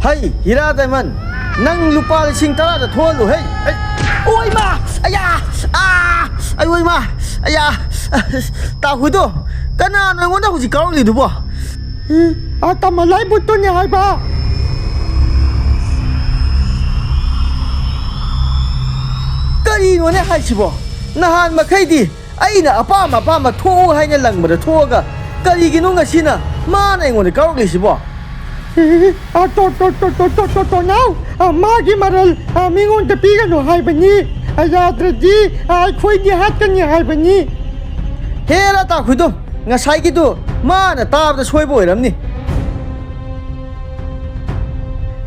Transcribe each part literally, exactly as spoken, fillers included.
ꯍꯩ, ꯍꯤꯔꯥ ꯗꯥꯏꯃꯟ, ꯅꯪ ꯂꯨꯄꯥ ꯂꯤꯁꯤꯡ ꯇꯔꯥꯗ ꯊꯣꯛꯍꯜꯂꯨ, ꯍꯩ, ꯍꯩ꯫ ꯑꯣꯏꯃꯥ! ꯑꯌꯥ! ꯑꯥ! ꯑꯩ ꯑꯣꯏꯃꯥ! ꯑꯌꯥ! ꯇꯥꯍꯨꯏꯗꯣ, ꯀꯅꯥꯅꯣ ꯑꯩꯉꯣꯟꯗ ꯍꯧꯖꯤꯛ ꯀꯥꯎꯔꯛꯂꯤꯗꯨꯕꯣ? ꯎꯝ, ꯑꯥ, ꯇꯥꯃꯣ ꯂꯥꯏꯕꯨꯠꯇꯨꯅꯦ ꯍꯥꯏꯕ꯫ ꯀꯔꯤꯅꯣꯅꯦ ꯍꯥꯏꯁꯤꯕꯣ? ꯅꯍꯥꯟ ꯃꯈꯩꯗꯤ ꯑꯩꯅ ꯑꯄꯥꯝ ꯑꯄꯥꯝꯕ ꯊꯣꯛꯎ ꯍꯥꯏꯅ ꯂꯪꯕꯗ ꯊꯣꯛꯑꯒ, ꯀꯔꯤꯒꯤꯅꯣ ꯉꯁꯤꯅ ꯃꯥꯅ ꯑꯩꯉꯣꯟꯗ ꯀꯥꯎꯔꯛꯂꯤꯁꯤꯕꯣ? ꯑ, ꯇꯣ, ꯇꯣ, ꯇꯣ, ꯇꯣ, ꯇꯣ, ꯇꯣ, ꯇꯣ, ꯅꯥꯎ, ꯑ, ꯃꯥꯒꯤ ꯃꯔꯜ, ꯑ, ꯃꯤꯉꯣꯟꯗ ꯄꯤꯒꯅꯨ ꯍꯥꯏꯕꯅꯤ꯫ ꯑ, ꯌꯥꯗ꯭ꯔꯗꯤ, ꯑ, ꯑꯩꯈꯣꯏꯗꯤ ꯍꯥꯠꯀꯅꯤ ꯍꯥꯏꯕꯅꯤ꯫ ꯍꯦꯔꯥ ꯇꯥꯈꯨꯏꯗꯣ, ꯉꯁꯥꯏꯒꯤꯗꯨ ꯃꯥꯅ ꯇꯥꯕꯗ ꯁꯣꯏꯕ ꯑꯣꯏꯔꯝꯅꯤ꯫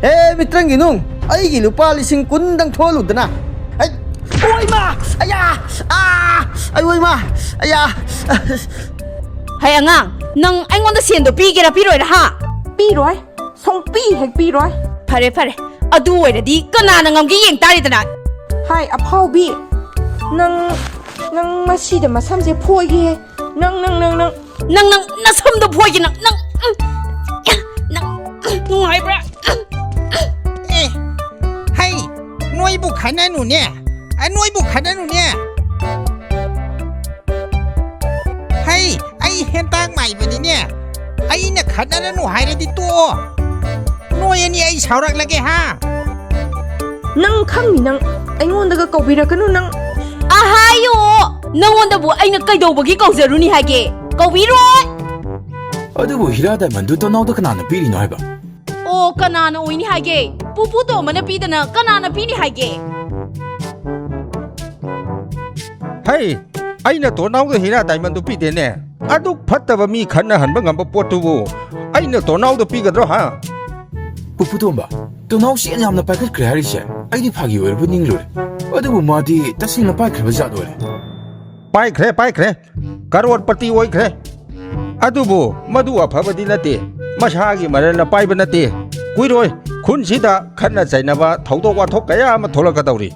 ꯍꯦ, ꯃꯤꯇ꯭ꯔꯪꯒꯤ ꯅꯨꯡ, ꯑꯩꯒꯤ ꯂꯨꯄꯥ ꯂꯤꯁꯤꯡ ꯀꯨꯟꯗꯪ ꯊꯣꯛꯍꯜꯂꯨꯗꯅ꯫ ꯑꯩ, ꯑꯣꯏꯃꯥ! ꯑꯌꯥ! ꯑꯥ! ꯑꯩ ꯑꯣꯏꯃꯥ! ꯑꯌꯥ! ꯍꯩ ꯑꯉꯥꯡ, ꯅꯪ ꯑꯩꯉꯣꯟꯗ ꯁꯦꯟꯗꯣ ꯄꯤꯒꯦꯔꯥ ꯄꯤꯔꯣꯏꯔꯥ, ꯍꯥ? ꯄꯤꯔꯣꯏ꯫ ꯁꯨꯡꯄꯤ ꯍꯦꯛ ꯄꯤꯔꯣꯏ꯫ ꯐꯔꯦ, ꯐꯔꯦ꯫ ꯑꯗꯨ ꯑꯣꯏꯔꯗꯤ ꯀꯅꯥꯅ ꯉꯝꯒꯦ ꯌꯦꯡ ꯇꯥꯔꯦꯗꯅ꯫ ꯍꯥꯏ, ꯑꯐꯥꯎꯕꯤ꯫ ꯅꯪ, ꯅꯪ ꯃꯁꯤꯗ ꯃꯁꯝꯁꯦ ꯐꯣꯏꯒꯦꯍꯦ꯫ ꯅꯪ, ꯅꯪ, ꯅꯪ, ꯅꯪ꯫ ꯅꯪ, ꯅꯪ ꯅꯁꯝꯗꯣ ꯐꯣꯏꯒꯦ ꯅꯪ, ꯅꯪ, ꯎꯝ, ꯅꯪ, ꯎꯝ, ꯅꯨꯡꯉꯥꯏꯕ꯭ꯔꯥ? ꯑꯦ, ꯍꯩ, ꯅꯣꯏꯕꯨ ꯈꯠꯅꯅꯨꯅꯦ꯫ ꯑ, ꯅꯣꯏꯕꯨ ꯈꯠꯅꯅꯨꯅꯦ꯫ ꯍꯩ, ꯑꯩ ꯍꯦꯟꯇꯥꯛ ꯃꯥꯏꯕꯅꯤꯅꯦ꯫ ꯑꯩꯅ ꯈꯠꯅꯔꯅꯨ ꯍꯥꯏꯔꯗꯤ ꯇꯣꯛꯑꯣ꯫ ꯅꯣꯏ ꯑꯅꯤ ꯑꯩ ꯁꯥꯎꯔꯛꯂꯒꯦ, ꯍꯥ? ꯅꯪ ꯈꯪꯅꯤ ꯅꯪ꯫ ꯑꯩꯉꯣꯟꯗꯒ ꯀꯧꯕꯤꯔꯛꯀꯅꯨ ꯅꯪ꯫ ꯑꯍꯥꯌꯣ! ꯅꯉꯣꯟꯗꯕꯨ ꯑꯩꯅ ꯀꯩꯗꯧꯕꯒꯤ ꯀꯧꯖꯔꯨꯅꯤ ꯍꯥꯏꯒꯦ? ꯀꯧꯕꯤꯔꯣꯏ! ꯑꯗꯨꯕꯨ ꯍꯤꯔꯥ ꯗꯥꯏꯃꯟꯗꯨ ꯇꯣꯅꯥꯎꯗ ꯀꯅꯥꯅ ꯄꯤꯔꯤꯅꯣ ꯍꯥꯏꯕ? ꯑꯣ, ꯀꯅꯥꯅ ꯑꯣꯏꯅꯤ ꯍꯥꯏꯒꯦ? ꯄꯨꯄꯨ ꯇꯣꯝꯕꯅ ꯄꯤꯗꯅ ꯀꯅꯥꯅ ꯄꯤꯅꯤ ꯍꯥꯏꯒꯦ? ꯍꯩ, ꯑꯩꯅ ꯇꯣꯅꯥꯎꯗ ꯍꯤꯔꯥ ꯗꯥꯏꯃꯟꯗꯨ ꯄꯤꯗꯦꯅꯦ꯫ ꯑꯗꯨꯛ ꯐꯠꯇꯕ ꯃꯤ ꯈꯠꯅꯍꯟꯕ ꯉꯝꯕ ꯄꯣꯠꯇꯨꯕꯨ ꯑꯩꯅ ꯇꯣꯅꯥꯎꯗ ꯄꯤꯒꯗ꯭ꯔꯣ, ꯍꯥ? ꯄꯨꯄꯨ ꯇꯣꯝꯕ, ꯇꯣꯅꯥꯎ ꯁꯦꯟ ꯌꯥꯝꯅ ꯄꯥꯏꯈꯠꯈ꯭ꯔꯦ ꯍꯥꯏꯔꯤꯁꯦ ꯑꯩꯗꯤ ꯐꯥꯒꯤ ꯑꯣꯏꯔꯕꯣꯏ ꯅꯤꯡꯂꯨꯔꯦ꯫ ꯑꯗꯨꯕꯨ ꯃꯥꯗꯤ ꯇꯁꯦꯡꯅ ꯄꯥꯏꯈ꯭ꯔꯕ ꯖꯥꯠ ꯑꯣꯏꯔꯦ꯫ ꯄꯥꯏꯈ꯭ꯔꯦ, ꯄꯥꯏꯈ꯭ꯔꯦ꯫ ꯀꯔꯣꯔꯄꯇꯤ ꯑꯣꯏꯈ꯭ꯔꯦ꯫ ꯑꯗꯨꯕꯨ ꯃꯗꯨ ꯑꯐꯕꯗꯤ ꯅꯠꯇꯦ꯫ ꯃꯁꯥꯒꯤ ꯃꯔꯜꯅ ꯄꯥꯏꯕ ꯅꯠꯇꯦ꯫ ꯀꯨꯏꯔꯣꯏ, ꯈꯨꯟꯁꯤꯗ ꯈꯠꯅ ꯆꯩꯅꯕ, ꯊꯧꯗꯣꯛ ꯋꯥꯊꯣꯛ ꯀꯌꯥ ꯑꯃ ꯊꯣꯛꯂꯛꯀꯗꯧꯔꯤ꯫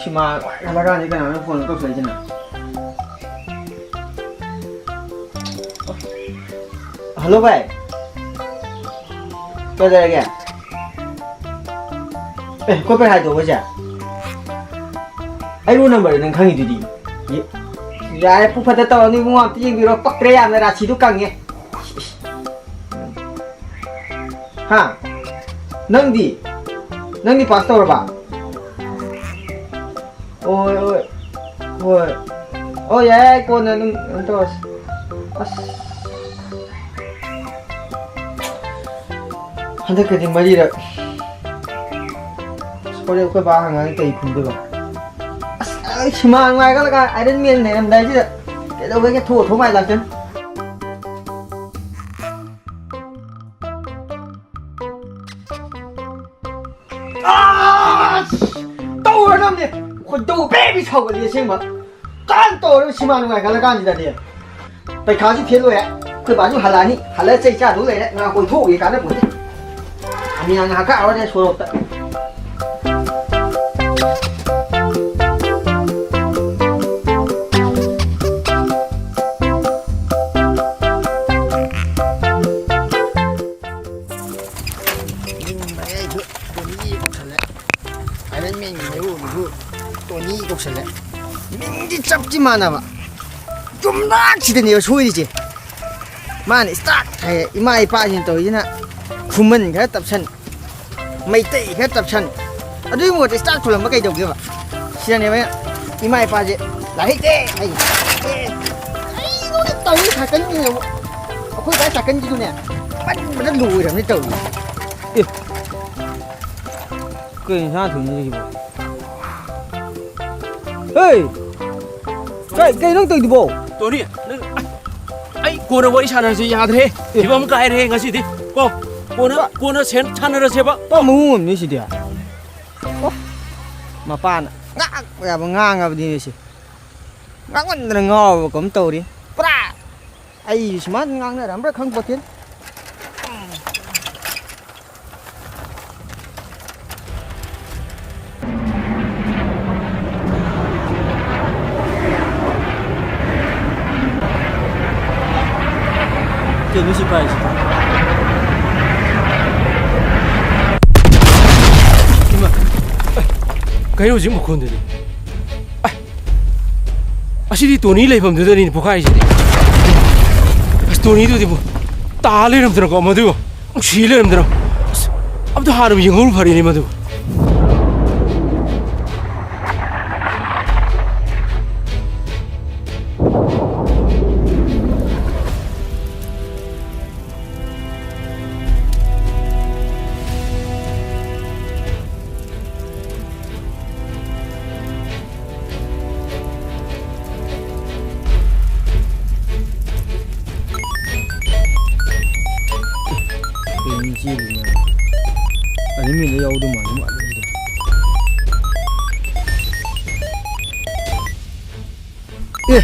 ꯁꯤꯃ ꯅꯨꯡꯉꯥꯏꯈꯠꯂꯀꯥꯟꯗ ꯀꯅꯥꯅꯣ ꯐꯣꯟ ꯇꯧꯁꯜꯂꯛꯏꯁꯤꯅ? ꯍꯜꯂꯣ ꯚꯥꯏ, ꯀꯩꯗꯧꯔꯒꯦ? ꯑꯦ, ꯀꯣꯠꯄꯩ ꯍꯥꯏꯗꯣ ꯍꯧꯖꯤꯛ? ꯑꯩ ꯔꯣꯜ ꯅꯝꯕꯔꯗꯤ ꯅꯪ ꯈꯪꯉꯤꯗꯨꯗꯤ꯫ ꯌꯥꯔꯦ, ꯄꯨꯛ ꯐꯠꯇ ꯇꯧꯔꯅꯨ ꯏꯕꯨꯡꯉꯣ, ꯑꯝꯇ ꯌꯦꯡꯕꯤꯔꯣ, ꯄꯛꯇ꯭ꯔꯦ ꯌꯥꯝꯅ, ꯔꯥꯁꯤꯗꯨ ꯀꯪꯉꯦ꯫ ꯍꯥ? ꯅꯪꯗꯤ? ꯅꯪꯗꯤ ꯄꯥꯁ ꯇꯧꯔꯕ? ꯍꯣꯏ, ꯍꯣꯏ꯫ ꯍꯣꯏ꯫ ꯑꯣ, ꯌꯥꯏ, ꯌꯥꯏ, ꯀꯣꯟꯅ ꯑꯗꯨꯝ ꯀꯩꯅꯣ ꯇꯧꯔꯁꯤ꯫ ꯑꯁ꯫ ꯍꯟꯗꯛꯀꯗꯤ ꯃꯔꯤꯔꯛ꯫ ꯑꯁ, ꯍꯣꯔꯦꯟ ꯑꯩꯈꯣꯏ ꯕꯥ ꯍꯪꯉꯒ ꯀꯩ ꯈꯨꯝꯗꯣꯏꯕ? ꯑꯁ, ꯑꯩ ꯁꯤꯃꯥ ꯅꯨꯡꯉꯥꯏꯈꯠꯂꯀꯥꯟ ꯑꯥꯏꯔꯟ ꯃꯦꯟ ꯂꯩꯔꯝꯗꯥꯏꯁꯤꯗ ꯀꯩꯗꯧꯕꯒꯤ ꯊꯣꯛꯑ ꯊꯣꯛ ꯃꯥꯏ ꯂꯥꯛꯆꯅꯤ꯫ ꯑꯁ! ꯇꯧꯔꯗꯝꯅꯦ꯫ ꯈꯣꯏꯗꯧ ꯕ꯭ꯔꯦ ꯕ꯭ꯔꯤ ꯁꯥꯎꯒꯠꯂꯦ ꯑꯁꯦꯡꯕ꯫ ꯀꯥꯟ ꯇꯧꯔ ꯁꯤꯃꯥ ꯅꯨꯡꯉꯥꯏꯈꯠꯂꯀꯥꯟꯁꯤꯗꯅꯦ꯫ ꯄꯩꯈꯥꯁꯨ ꯐꯦꯜ ꯑꯣꯏꯔꯦ꯫ ꯑꯩꯈꯣꯏ ꯕꯥꯁꯨ ꯍꯜꯂꯛꯑꯅꯤ꯫ ꯍꯜꯂꯛꯑ ꯆꯩ ꯆꯥꯗꯧ ꯂꯩꯔꯦ꯫ ꯉꯥ ꯀꯣꯏꯊꯣꯛꯎꯒꯦ ꯀꯥꯟꯅꯄꯣꯠꯇꯦ꯫ ꯃꯌꯥꯝꯅ ꯍꯥꯀꯥ ꯍꯧꯔꯅꯤ ꯁꯣꯔꯣꯛꯇ꯫ ꯃꯤꯡ ꯃꯌꯥꯏꯁꯨ ꯇꯣꯅꯤ ꯀꯧꯁꯜꯂꯦ꯫ ꯑꯥꯏꯔꯟ ꯃꯦꯟꯒꯤ ꯍꯦꯔꯣꯗꯨꯁꯨ ꯇꯣꯅꯤ ꯀꯧꯁꯜꯂꯦ꯫ ꯃꯤꯡꯗꯤ ꯆꯞꯇꯤ ꯃꯥꯟꯅꯕ꯫ ꯌꯨꯝꯅꯥꯛꯁꯤꯗꯅꯦꯕ ꯁꯣꯏꯔꯤꯁꯦ꯫ ꯃꯥꯅ ꯏꯁꯇꯥꯔꯠ ꯍꯥꯏꯌꯦ, ꯏꯃꯥ ꯏꯄꯥꯁꯤꯡꯅ ꯇꯧꯔꯤꯁꯤꯅ ꯈꯨꯃꯟ ꯈꯔ ꯇꯞꯁꯟ, ꯃꯩꯇꯩ ꯈꯔ ꯇꯞꯁꯟ꯫ ꯑꯗꯨꯒꯤ ꯃꯍꯨꯠꯇ ꯏꯁꯇꯥꯔꯠ ꯊꯣꯜꯂꯝꯕ ꯀꯩꯗꯧꯒꯦꯕ? ꯁꯤꯗꯅꯦꯕ ꯏꯃꯥ ꯏꯄꯥꯁꯦ ꯂꯥꯏꯔꯤꯛ ꯍꯩꯇꯦ ꯍꯥꯏꯁꯦ꯫ ꯑꯦ, ꯀꯩꯅꯣꯅꯦ ꯇꯧꯔꯤ ꯁꯥꯏꯀꯜꯁꯤꯅꯕꯨ? ꯑꯩꯈꯣꯏ ꯗꯥꯏ ꯁꯥꯏꯀꯜꯁꯤꯁꯨꯅꯦ, ꯄꯟꯕꯗ ꯂꯣꯏꯔꯕꯅꯦ ꯇꯧꯔꯤ꯫ ꯑꯦ, ꯀꯩ ꯏꯟꯁꯥꯡ ꯊꯣꯡꯉꯤꯅꯣ ꯁꯤꯕꯣ? ꯍꯦ! ꯀꯩ, ꯀꯩ ꯅꯪ ꯇꯧꯔꯤꯗꯨꯕꯣ? ꯇꯣꯅꯤ, ꯅꯪ, ꯑꯩ ꯀꯣꯟꯅ ꯋꯥꯔꯤ ꯁꯥꯟꯅꯔꯁꯤ, ꯌꯥꯗ꯭ꯔꯦ꯫ ꯑꯦ꯫ ꯐꯤꯕꯝ ꯀꯥꯏꯔꯦ ꯉꯁꯤꯗꯤ꯫ ꯀꯣ, ꯀꯣꯟꯅ, ꯕꯥ- ꯀꯣꯟꯅ ꯁꯦꯟ ꯁꯥꯟꯅꯔꯁꯦꯕ꯫ ꯄꯨꯔꯥ ꯃꯑꯣꯡ ꯑꯃꯅꯤ ꯁꯤꯗꯤ꯫ ꯑꯣ, ꯃꯄꯥꯅ ꯉꯥꯡꯕ ꯌꯥꯕ ꯉꯥꯡꯉꯕꯅꯤ ꯁꯤ꯫ ꯉꯥꯡꯃꯟꯗꯅ ꯉꯥꯎꯔꯕ ꯀꯩꯅꯣꯝ ꯇꯧꯔꯤ꯫ ꯄꯨꯔꯥ ꯑꯩ ꯁꯨꯃꯥꯏꯅ ꯉꯥꯡꯅꯔꯝꯕ꯭ꯔꯥ ꯈꯪꯄꯣꯠꯇꯦ꯫ ꯀꯩꯅꯣ ꯁꯤ ꯄꯥꯏꯁꯤ? ꯏꯃꯥ, ꯑꯦ, ꯀꯩꯅꯣ ꯍꯧꯖꯤꯛ ꯃꯈꯣꯟꯗꯨꯗꯤ? ꯑꯦ, ꯑꯁꯤꯗꯤ ꯇꯣꯅꯤ ꯂꯩꯐꯝꯗꯨꯗꯅꯤꯅꯦ ꯄꯣꯈꯥꯏꯁꯤꯗꯤ꯫ ꯑꯁ, ꯇꯣꯅꯤꯗꯨꯗꯤꯕꯨ ꯇꯥ ꯂꯩꯔꯝꯗꯅꯀꯣ, ꯃꯗꯨꯕꯨ ꯑꯃꯨꯛ ꯁꯤ ꯂꯩꯔꯝꯗꯅ꯫ ꯑꯁ, ꯑꯝꯇ ꯍꯥꯟꯅ ꯌꯦꯡꯍꯧꯕ ꯐꯔꯦꯅꯦ ꯃꯗꯨ꯫ ꯀꯩꯅꯣ ꯆꯦꯜꯂꯤꯗꯨꯅ? ꯑꯗꯨ ꯃꯤꯗ ꯌꯥꯎꯗꯧ ꯃꯥꯜꯂꯤ, ꯃꯥꯜꯂꯤ ꯁꯤꯗ꯫ ꯑꯦ,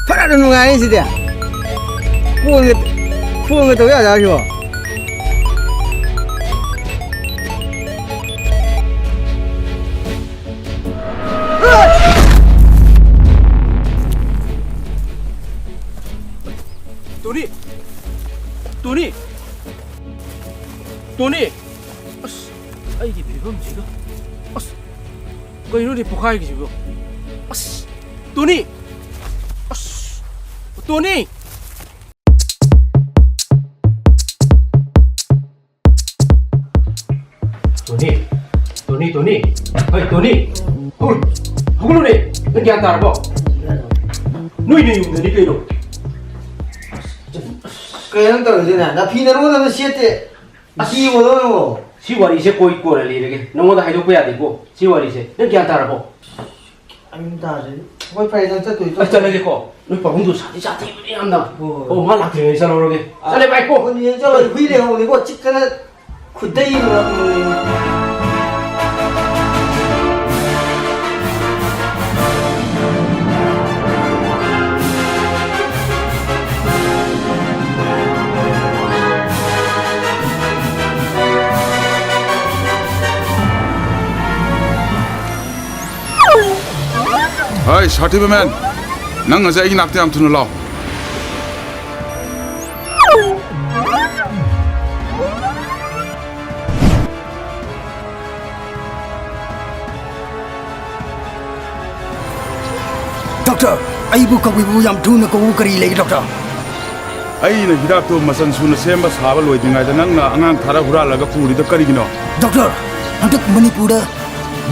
ꯐꯅ ꯅꯨꯡꯉꯥꯏꯔꯦ ꯁꯤꯗꯤ꯫ ꯐꯣꯟꯒ, ꯐꯣꯟꯒ ꯇꯧ ꯌꯥꯖꯥꯠꯂꯣ ꯁꯤꯕꯣ? ꯇꯣꯅꯤ! ꯇꯣꯅꯤ! ꯇꯣꯅꯤ! ꯑꯁ, ꯑꯩꯒꯤ ꯐꯤꯕꯝꯁꯤꯒ꯫ ꯑꯁ, ꯀꯩꯅꯣꯅꯦ ꯄꯣꯈꯥꯏꯒꯤꯁꯤꯕꯣ? ꯑꯁ, ꯇꯣꯅꯤ! ꯑꯁ, ꯇꯣꯅꯤ! ꯇꯣꯅꯤ! ꯇꯣꯅꯤ, ꯇꯣꯅꯤ! ꯍꯩ, ꯇꯣꯅꯤ! ꯍꯧ-, ꯍꯧꯒꯠꯂꯨꯅꯦ! ꯅꯪ ꯒ꯭ꯌꯥꯟ ꯇꯥꯔꯕꯣ? ꯅꯣꯏ ꯅꯌꯨꯝꯗꯅꯤ ꯀꯩꯅꯣ! ꯀꯩꯅꯣ ꯅꯪ ꯇꯧꯔꯤꯁꯤꯅ? ꯅꯐꯤ ꯅꯔꯣꯟ ꯑꯃ ꯁꯦꯠꯇꯦ꯫ ꯑꯁ! ꯐꯤ ꯑꯣꯜꯂꯣ ꯅꯪꯕꯣ꯫ ꯁꯤ ꯋꯥꯔꯤꯁꯦ ꯀꯣꯏ ꯀꯣꯟꯅ ꯂꯤꯔꯒꯦ꯫ ꯅꯉꯣꯟꯗ ꯍꯥꯏꯗꯣꯛꯄ ꯌꯥꯗꯦꯀꯣ꯫ ꯁꯤ ꯋꯥꯔꯤꯁꯦ꯫ ꯅꯪ ꯒ꯭ꯌꯥꯟ ꯇꯥꯔꯕꯣ? ꯑꯩ ꯇꯥꯗ꯭ꯔꯦ꯫ ꯍꯣꯏ, ꯐꯔꯦ, ꯅꯪ ꯆꯠꯇꯣꯏ ꯑꯩ ꯆꯠꯂꯣ꯫ ꯆꯠꯂꯒꯦꯀꯣ꯫ ꯅꯣꯏ ꯄꯥꯕꯨꯡꯗꯣ ꯁꯥꯊꯤ ꯁꯥꯊꯤꯕꯅꯦ ꯌꯥꯝꯅ꯫ ꯍꯣꯏ, ꯍꯣꯏ꯫ ꯑꯣ, ꯃꯥ ꯂꯥꯛꯇ꯭ꯔꯤꯉꯩꯗ ꯆꯠꯍꯧꯔꯒꯦ꯫ ꯑꯥ꯫ ꯆꯠꯂꯦ, ꯚꯥꯏ, ꯀꯣ꯫ ꯍꯣꯏ, ꯅꯦ, ꯆꯠꯂꯣ꯫ ꯍꯨꯏ ꯂꯩꯍꯧꯕꯅꯤꯀꯣ꯫ ꯆꯤꯛꯇꯅ ꯈꯨꯗꯩ ꯑꯃ꯫ ꯍꯩ, ꯁꯥꯊꯤꯕ ꯃꯦꯟ, ꯅꯪ ꯉꯁꯤ ꯑꯩꯒꯤ ꯅꯥꯛꯇ ꯌꯥꯝ ꯊꯨꯅ ꯂꯥꯛꯑꯣ꯫ ꯗꯣꯛꯇꯔ, ꯑꯩꯕꯨ ꯀꯧꯕꯤꯕꯕꯨ ꯌꯥꯝ ꯊꯨꯅ ꯀꯧꯕꯕꯨ ꯀꯔꯤ ꯂꯩꯒꯦ, ꯗꯣꯛꯇꯔ? ꯑꯩꯅ ꯍꯤꯗꯥꯛꯇꯣ ꯃꯆꯜ ꯁꯨꯅ ꯁꯦꯝꯕ ꯁꯥꯕ ꯂꯣꯏꯗ꯭ꯔꯤꯉꯩꯗ ꯅꯪꯅ ꯑꯉꯥꯡ ꯊꯥꯔ ꯍꯨꯔꯥꯜꯂꯒ ꯄꯨꯔꯤꯗꯣ ꯀꯔꯤꯒꯤꯅꯣ? ꯗꯣꯛꯇꯔ, ꯍꯟꯗꯛ ꯃꯅꯤꯄꯨꯔꯗ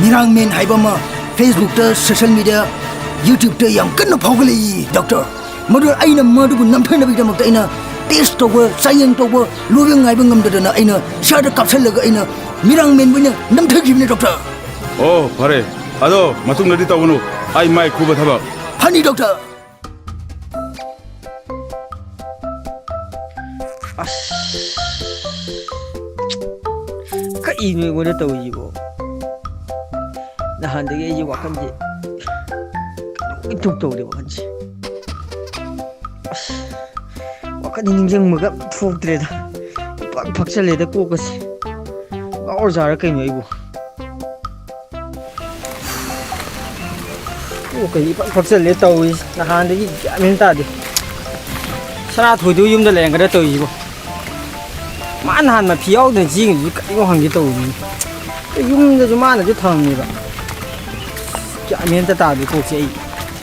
ꯃꯤꯔꯥꯡꯃꯦꯟ ꯍꯥꯏꯕ ꯑꯃ Facebook-ꯇ, social media, YouTube-ꯇ ꯌꯥꯝ ꯀꯟꯅ ꯐꯥꯎꯒꯠꯂꯛꯏ, ꯗꯣꯛꯇꯔ꯫ ꯃꯗꯨ ꯑꯩꯅ ꯃꯗꯨꯕꯨ ꯅꯝꯊꯅꯕꯒꯤꯗꯃꯛꯇ ꯑꯩꯅ test ꯇꯧꯕ, ꯆꯥꯌꯦꯡ ꯇꯧꯕ ꯂꯣꯏꯕ ꯉꯥꯏꯕ ꯉꯝꯗꯗꯅ ꯑꯩꯅ ꯏꯁꯥꯗ ꯀꯥꯞꯁꯤꯜꯂꯒ ꯑꯩꯅ ꯃꯤꯔꯥꯡꯃꯦꯟꯕꯨ ꯑꯩꯅ ꯅꯝꯊꯈꯤꯕꯅꯤ, ꯗꯣꯛꯇꯔ꯫ ꯑꯣ, ꯐꯔꯦ꯫ ꯑꯗꯣ ꯃꯇꯨꯡꯗꯗꯤ ꯇꯧꯒꯅꯨ꯫ ꯑꯩ ꯃꯥꯏ ꯈꯨꯕ ꯊꯕꯛ꯫ ꯐꯅꯤ, ꯗꯣꯛꯇꯔ꯫ ꯑꯁ, ꯀꯔꯤꯅꯣ ꯑꯩꯉꯣꯟꯗ ꯇꯧꯔꯤꯁꯤꯕꯣ? ꯅꯍꯥꯟꯗꯒꯤ ꯑꯩꯁꯦ ꯋꯥꯈꯜꯁꯦ ꯀꯩꯅꯣꯝ ꯏꯇꯧ ꯇꯧꯔꯦ, ꯋꯥꯈꯜꯁꯦ꯫ ꯑꯁ, ꯋꯥꯈꯜ ꯅꯤꯡꯁꯤꯡꯕꯒ ꯊꯣꯛꯇ꯭ꯔꯦꯗ꯫ ꯏꯄꯥꯛ ꯐꯛꯆꯜꯂꯦꯗ ꯀꯣꯛꯀꯁꯦ꯫ ꯉꯥꯎꯔꯖꯥꯔ ꯀꯩꯅꯣ ꯑꯩꯕꯨ? ꯀꯣꯛꯀꯁꯦ ꯏꯄꯥꯛ ꯐꯛꯆꯜꯂꯦ ꯇꯧꯔꯤꯁꯦ꯫ ꯅꯍꯥꯟꯗꯒꯤ ꯒ꯭ꯌꯥꯟ ꯃꯦꯟ ꯇꯥꯗꯦ꯫ ꯁꯅꯥꯊꯣꯏꯗꯨ ꯌꯨꯝꯗ ꯂꯩꯔꯝꯒꯗ꯭ꯔꯥ ꯇꯧꯔꯤꯁꯤꯕꯣ? ꯃꯥ ꯅꯍꯥꯟ ꯃꯐꯤ ꯌꯥꯎꯗꯅ ꯆꯦꯡꯉꯤꯗꯨꯁꯨ ꯀꯔꯤꯅꯣ ꯍꯪꯒꯦ ꯇꯧꯕꯅꯤ꯫ ꯌꯨꯝꯗꯁꯨ ꯃꯥꯅꯁꯨ ꯊꯝꯃꯦꯕ꯫ ꯒ꯭ꯌꯥꯟ ꯃꯦꯟ ꯑꯝꯇ ꯇꯥꯗꯦ ꯀꯣꯛꯁꯦ ꯑꯩ꯫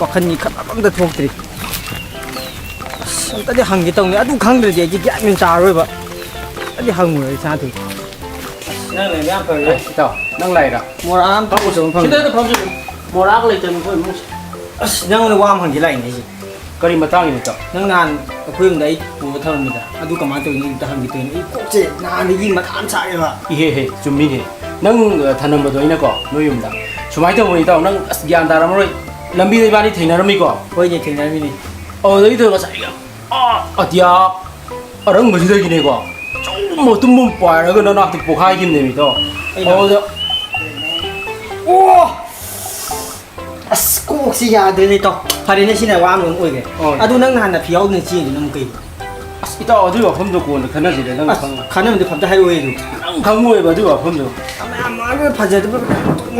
ꯋꯥꯈꯜꯒꯤ ꯈꯟꯐꯝ ꯑꯝꯇ ꯊꯣꯛꯇ꯭ꯔꯤ꯫ ꯑꯁ, ꯑꯝꯇꯗꯤ ꯍꯪꯒꯦ ꯇꯧꯅꯤ꯫ ꯑꯗꯨ ꯈꯪꯗ꯭ꯔꯗꯤ ꯑꯩꯗꯤ ꯒ꯭ꯌꯥꯟ ꯃꯦꯟ ꯇꯥꯔꯔꯣꯏꯕ꯫ ꯑꯝꯇꯗꯤ ꯍꯪꯉꯨꯔꯒꯦ ꯁꯅꯥꯊꯣꯏ꯫ ꯅꯪ ꯂꯩꯕ ꯌꯥꯝ ꯐꯔꯦ꯫ ꯑꯦ, ꯏꯇꯥꯎ, ꯅꯪ ꯂꯥꯛꯏꯔꯥ? ꯃꯣꯔꯥ ꯑꯃ ꯐꯝꯃꯨ, ꯇꯧꯁꯜꯂꯣ, ꯐꯝꯃꯨ꯫ ꯁꯤꯗ ꯐꯝꯁꯤ꯫ ꯃꯣꯔꯥꯒ ꯂꯩꯇꯕꯅꯤ ꯑꯩꯈꯣꯏ ꯏꯃꯨꯡꯁꯦ꯫ ꯑꯁ, ꯅꯪꯉꯣꯟꯗ ꯋꯥ ꯑꯃ ꯍꯪꯒꯦ ꯂꯥꯛꯏꯅꯦ ꯑꯩꯁꯦ꯫ ꯀꯔꯤ ꯃꯇꯥꯡꯒꯤꯅꯣ, ꯏꯇꯥꯎ? ꯅꯪ ꯅꯍꯥꯟ ꯑꯩꯈꯣꯏ ꯌꯨꯝꯗ ꯑꯩ ꯄꯨꯔ ꯊꯝꯃꯝꯕꯗ ꯑꯗꯨ ꯀꯃꯥꯏꯅ ꯇꯧꯔꯤꯅꯣ ꯑꯝꯇ ꯍꯪꯒꯦ ꯇꯧꯔꯤꯅꯦ꯫ ꯑꯩ ꯀꯣꯛꯁꯦ ꯅꯍꯥꯟꯗꯒꯤ ꯃꯊꯥ ꯌꯥꯝ ꯁꯥꯏꯌꯦꯕ꯫ ꯏꯍꯦ ꯍꯦ, ꯆꯨꯝꯃꯤꯅꯦ꯫ ꯅꯪ, ꯑ, ꯊꯅꯝꯕꯗꯣ ꯑꯩꯅꯀꯣ, ꯅꯣꯏ ꯌꯨꯝꯗ꯫ ꯁꯨꯃꯥꯏꯅ ꯇꯧꯕꯅꯤ, ꯏꯇꯥꯎ, ꯅꯪ ꯑꯁ ꯒ꯭ꯌꯥꯟ ꯇꯥꯔꯝꯃꯔꯣꯏ꯫ ꯂꯝꯕꯤꯗ ꯏꯕꯥꯅꯤ ꯊꯦꯡꯅꯔꯝꯃꯤꯀꯣ꯫ ꯍꯣꯏꯅꯦ, ꯊꯦꯡꯅꯔꯝꯃꯤꯅꯦ꯫ ꯑꯗꯨꯗꯒꯤꯗꯣ ꯉꯁꯥꯏꯒꯤ, ꯑꯥ, ꯑꯇꯤꯌꯥ ꯑꯔꯪꯕꯁꯤꯗꯒꯤꯅꯦꯀꯣ, ꯑꯆꯧꯕ ꯃꯇꯨꯝ ꯑꯃ ꯄꯥꯏꯔꯒ ꯅꯅꯥꯛꯇ ꯄꯣꯛꯈꯥꯏꯈꯤꯕꯅꯦꯕ, ꯏꯇꯥꯎ꯫ ꯑꯩꯅ ꯑꯗꯨꯗ, ꯑꯣ! ꯑꯁ, ꯀꯣꯛꯁꯤ ꯌꯥꯗ꯭ꯔꯦꯅꯦ, ꯏꯇꯥꯎ꯫ ꯐꯔꯦꯅꯦ, ꯁꯤꯅ ꯋꯥ ꯑꯃ ꯑꯣꯏꯔꯦ꯫ ꯍꯣꯏ꯫ ꯑꯗꯨ ꯅꯪ ꯅꯍꯥꯟ ꯅꯐꯤ ꯌꯥꯎꯗꯅ ꯆꯦꯜꯂꯤꯗꯨꯅ ꯑꯃꯨꯛ ꯀꯩꯒꯤꯅꯣ? ꯑꯁ, ꯏꯇꯥꯎ, ꯑꯗꯨꯒꯤ ꯋꯥꯐꯝꯗꯣ ꯀꯣꯟꯅ ꯈꯟꯅꯁꯤꯗ, ꯅꯪ ꯑꯁ, ꯈꯪꯉꯣꯏ꯫ ꯈꯟꯅꯕꯗꯤ ꯐꯝꯇ ꯍꯥꯏꯔꯛꯑꯣ ꯑꯗꯨ꯫ ꯅꯪ ꯈꯪꯉꯣꯏꯕ ꯑꯗꯨꯒꯤ ꯋꯥꯐꯝꯗꯣ꯫ ꯃꯌꯥꯝ ꯃꯥꯡꯗ ꯐꯖꯗꯕ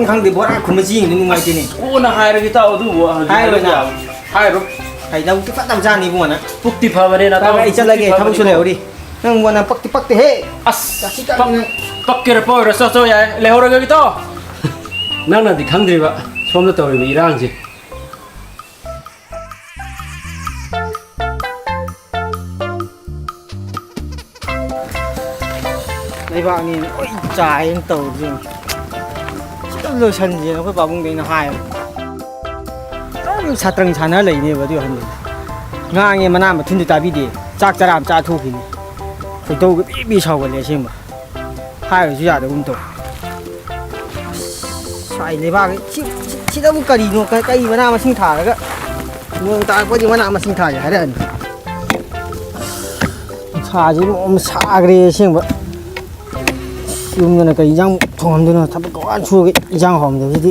ꯈꯪꯗꯦ, ꯕꯣꯔꯥ ꯈꯨꯝꯕ ꯆꯦꯡꯗꯨ ꯅꯨꯡꯉꯥꯏꯇꯦꯅꯦ꯫ ꯑꯁ, ꯀꯣꯟꯅ ꯍꯥꯏꯔꯒꯦ, ꯏꯇꯥꯎ, ꯑꯗꯨꯕꯨ ꯍꯧꯖꯤꯛ ꯍꯥꯏꯔꯣꯏ ꯍꯥꯏꯔꯒꯦ ꯅꯪ꯫ ꯌꯥꯕ꯫ ꯍꯥꯏꯔꯣ꯫ ꯍꯩ, ꯅꯕꯨꯛꯇꯤ ꯐꯖꯕ ꯖꯥꯠꯅꯤ ꯏꯕꯨꯡꯉꯣ ꯅꯪ꯫ ꯄꯨꯛꯇꯤ ꯐꯕꯅꯦ, ꯅꯇꯥꯎ, ꯐꯔꯦ, ꯑꯩ ꯄꯨꯛꯇꯤ ꯆꯠꯂꯒꯦ, ꯊꯕꯛꯁꯨ ꯐꯕꯅꯦꯀꯣ꯫ ꯂꯩꯍꯧꯔꯤ꯫ ꯅꯪ ꯋꯥꯅ ꯄꯛꯇꯤ ꯄꯛꯇꯦꯍꯦ꯫ ꯑꯁ, ꯖꯥꯇꯤ ꯄꯛ-, ꯀꯥꯏꯗꯅ꯫ ꯄꯛꯀꯦꯔꯥ ꯄꯛꯑꯣꯏꯔꯥ, ꯆꯣ, ꯆꯣ, ꯌꯥꯔꯦ, ꯂꯩꯍꯧꯔꯒꯦ ꯏꯇꯥꯎ꯫ ꯅꯪꯅꯗꯤ ꯈꯪꯗ꯭ꯔꯤꯕ ꯁꯣꯝꯗ ꯇꯧꯔꯤꯕ ꯏꯔꯥꯡꯁꯦ꯫ ꯂꯩꯕꯥꯛꯅꯦꯅ ꯂꯣꯏ ꯆꯥꯏꯅ ꯇꯧꯔꯤꯁꯦ꯫ ꯁꯤꯗ ꯂꯣꯏꯁꯟꯁꯦꯅ ꯑꯩꯈꯣꯏ ꯄꯥꯕꯨꯡꯗ ꯑꯩꯅ ꯍꯥꯏꯕ꯫ ꯑꯗꯨꯝ ꯁꯥꯇ꯭ꯔꯪ ꯁꯥꯟꯅ ꯂꯩꯅꯦꯕ ꯑꯗꯨꯏ ꯑꯍꯟꯗꯨ꯫ ꯉꯥꯡꯉꯦ, ꯃꯅꯥ ꯃꯊꯨꯟꯗꯤ ꯇꯥꯕꯤꯗꯦ꯫ ꯆꯥꯛ ꯆꯔꯥ ꯑꯃ ꯆꯥ ꯊꯣꯛꯈꯤꯅꯤ꯫ ꯈꯣꯏꯗꯧꯒ ꯄꯤ ꯄꯤ ꯁꯥꯎꯒꯠꯂꯦ ꯑꯁꯦꯡꯕ꯫ ꯍꯥꯏꯔꯁꯨ ꯌꯥꯗꯒꯨꯝ ꯇꯧ꯫ ꯑꯁ, ꯁ꯭ꯋꯥꯏ ꯂꯩꯕꯥꯛ ꯁꯤ, ꯁꯤ, ꯁꯤꯗꯕꯨ ꯀꯔꯤꯅꯣ? ꯀ-, ꯀꯔꯤ ꯃꯅꯥ ꯃꯁꯤꯡ ꯊꯥꯔꯒ ꯅꯣꯡ ꯇꯥꯔꯛꯄꯗꯤ ꯃꯅꯥ ꯃꯁꯤꯡ ꯊꯥꯒꯦ ꯍꯥꯏꯔꯛꯑꯅꯤ꯫ ꯅꯨꯡꯁꯥꯁꯤ ꯃꯔꯣꯝ ꯁꯥꯈ꯭ꯔꯦ ꯑꯁꯦꯡꯕ꯫ ꯌꯨꯝꯗꯅ ꯀꯔꯤ ꯏꯟꯖꯥꯡ ꯊꯣꯡꯉꯝꯗꯣꯏꯅꯣ? ꯊꯕꯛ ꯋꯥꯅ ꯁꯨꯔꯒ ꯏꯟꯖꯥꯡ ꯍꯥꯎꯔꯝꯗꯕꯁꯤꯗꯤ